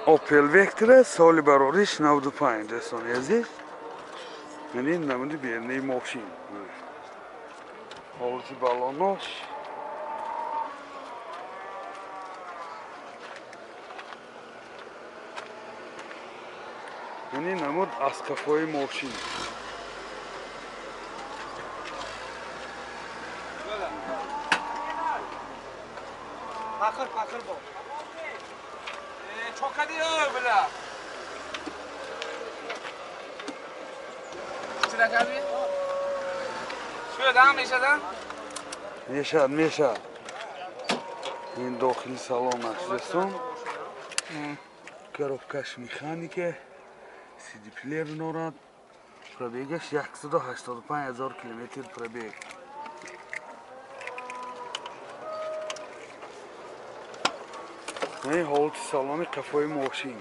Opel Vectra соли барориш 95 дӯстони азиз. Яъне намуди берунаи мошин. Ҳолати балонош. Яъне намуд аз қафои мошин. Пахр, пахр бо. Чокадиё била. Чӣ накардӣ? Шуд, мешадам? Мешад, мешад. Ин дохили салон аст, дӯстон. Коробкаш механика, CD плеер дорад. Пробегаш 185 ҳазор километр пробег. Ин ҳолати салони қафои мошин.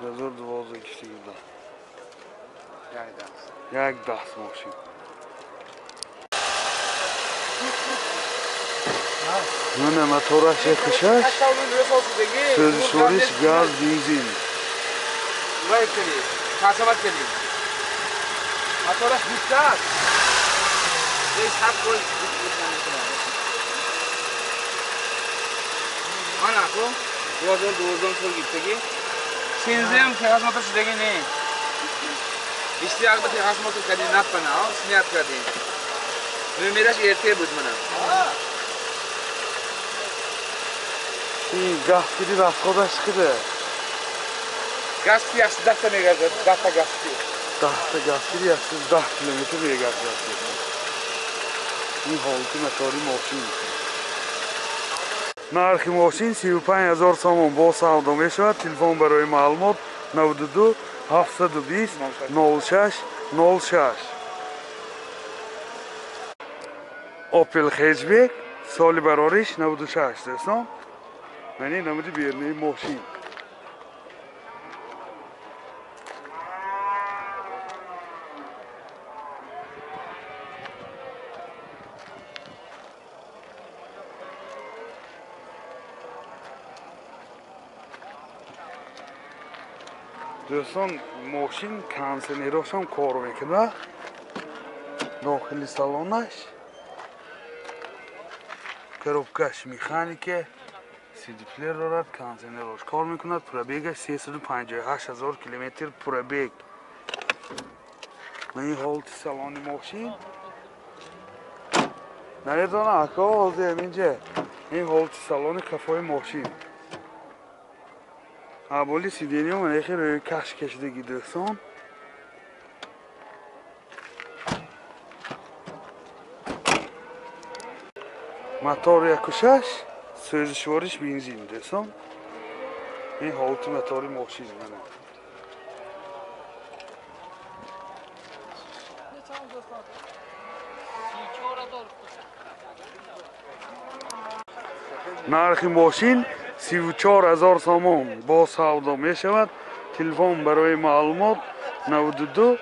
Ҳазор дувоздаҳ киштигида. Як даст мошин. Мана мотораш якушаш, сӯзишвориш газ, бензин. Хасабат кардем. Мотораш 20 аст. Эй саб кун. Мана ку 2012 сол гирифтагӣ. Сензем хас мотор шудагӣ не. 21 ба хас мотор кардем напана, снят кардем. Номераш РТ буд мана. Ин газ киди расходаш чиқида? Газ ки 110 та мегардад, 10 та газ ки. 10 та газ ки 110 километр мегардад. Ин ҳолати мотори мошин. Нархи мошин 35 ҳазор сомон бо савдо мешавад. Телефон барои маълумот 92 720 06 06. Opel Hatchback соли барориш 96 дӯстон. Мани намуди берунаи мошин. Дӯстон, мошин кондиционерошам кор мекунад. Дохили салонаш коробкаш механика, CD плеер дорад, кондиционерош кор мекунад. Пробегаш 358 ҳазор километр пробег. Ин ҳолати салони мошин. Намедонам ака, ҳозир инҷа ин ҳолати салони қафои мошин. Аболи сидениё манехи рӯи каш кашидаги дӯстон. Мотор 1.6, сӯзишвориш бензин дӯстон. Ин ҳолати мотори мошин мана. Нархи мошин 34 ҳазор сомон бо савдо мешавад. Телефон барои маълумот 92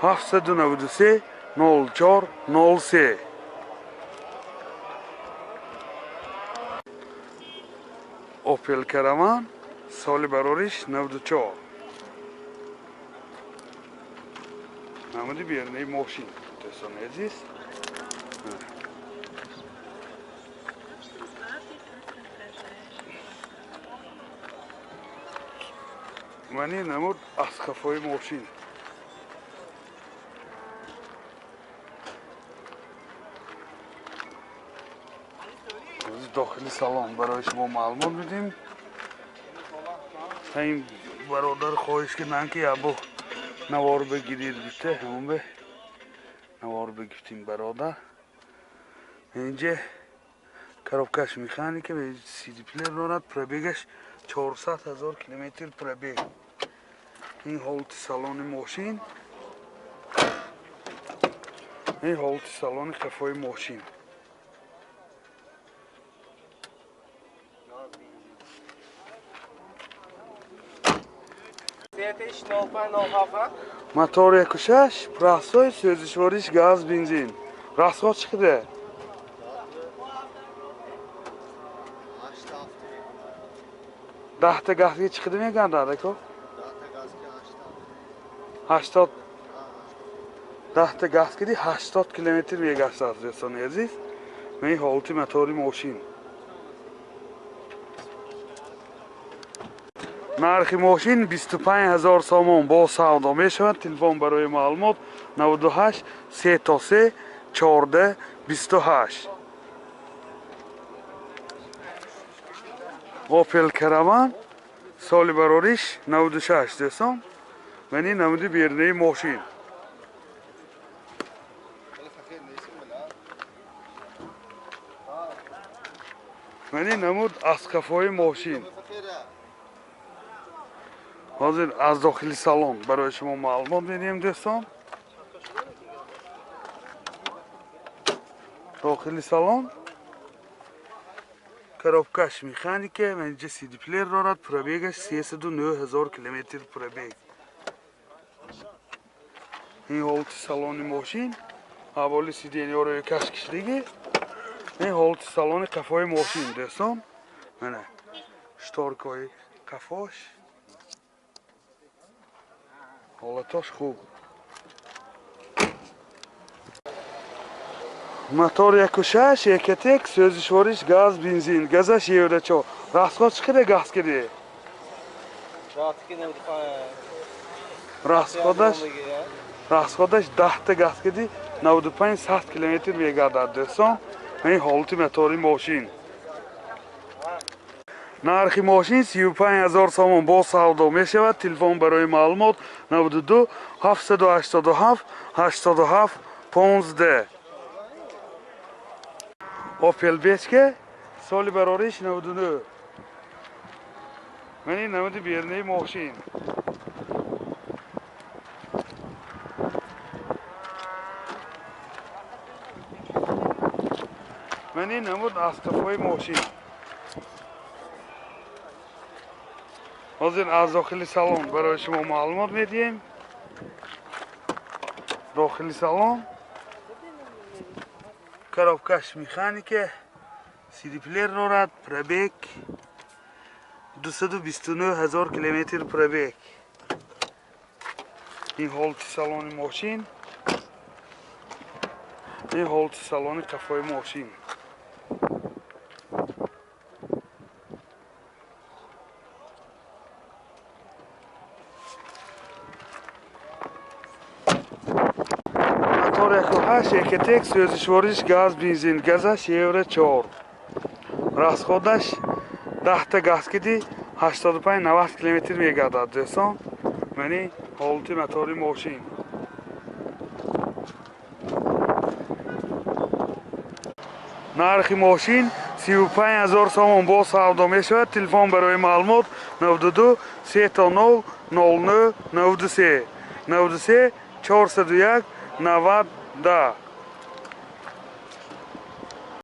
793 04 03. Opel Caravan соли барориш 94. Намуди берунаи мошин дӯстони азиз. Мани намуд аз қафои мошин. Дохили салон барои шумо маълумот медиҳем. Ин бародар хоҳиш карданд ки ябо навор бигиред гуфта, ҳамон бе навор бигиртем бародар. Инҷа коробкаш механика, CD плеер дорад, пробегаш 400 ҳазор километр пробег. Ин ҳолати салони мошин. Ин ҳолати салони қафои мошин. 6 05 07. Мотор 1.6, простой, сӯзишвориш газ, бензин. Расход чиқида? Даҳта газга chiqdi мегардад ако? 80 даҳта газ киди 80 километр мегаштад дӯстони азиз. Ман ин ҳолати мотори мошин. Нархи мошин 25 000 сомон бо савдо мешавад. Телефон барои маълумот 98 3 3 14 28. Opel Caravan соли барориш 96 дӯстон. Ман ин намуди берунаи мошин. Ман ин намуд аз қафои мошин. Ҳозир аз дохили салон барои шумо маълумот медиҳем дӯстон. Дохили салон коробкаш механика, ман инҷа CD плеер дорад, пробегаш 309 000 километр пробег. Ин ҳолати салони мошин, ҳаволи сиденьяро каш кишидагӣ. Ин ҳолати салони қафои мошин дӯстон. Мана шторкаҳои қафош. Ҳолатош хуб. Мотор 1.6, Ecotec, сӯзишвориш газ, бензин. Газаш евро 4. Расход чиқида газ киди? Расходаш 10 та газ киди 95-100 километр мегардад дӯстон. Ин ҳолати мотори мошин. Нархи мошин 35 000 сомон бо савдо мешавад. Телефон барои маълумот 92 787 87 15. Opel Vectra соли барориш 99. Ман ин намуди берунаи мошин. Ман ин намуд аз қафои мошин. Ҳозир аз дохили салон барои шумо маълумот медиҳем. Дохили салон коробкаш механика, CD плеер дорад, пробег 229 000 километр пробег. Ин ҳолати салони мошин. Ин ҳолати салони қафои мошин. Мотор 1.8 Ecotec, сӯзишвориш газ, бензин. Газаш евро 4. Расходаш 10 та газ киди 85-90 километр мегардад дӯстон. Ман ин ҳолати мотори мошин. Нархи мошин 35 000 сомон бо савдо мешавад. Телефон барои маълумот 92 300 09 93 93 401 90.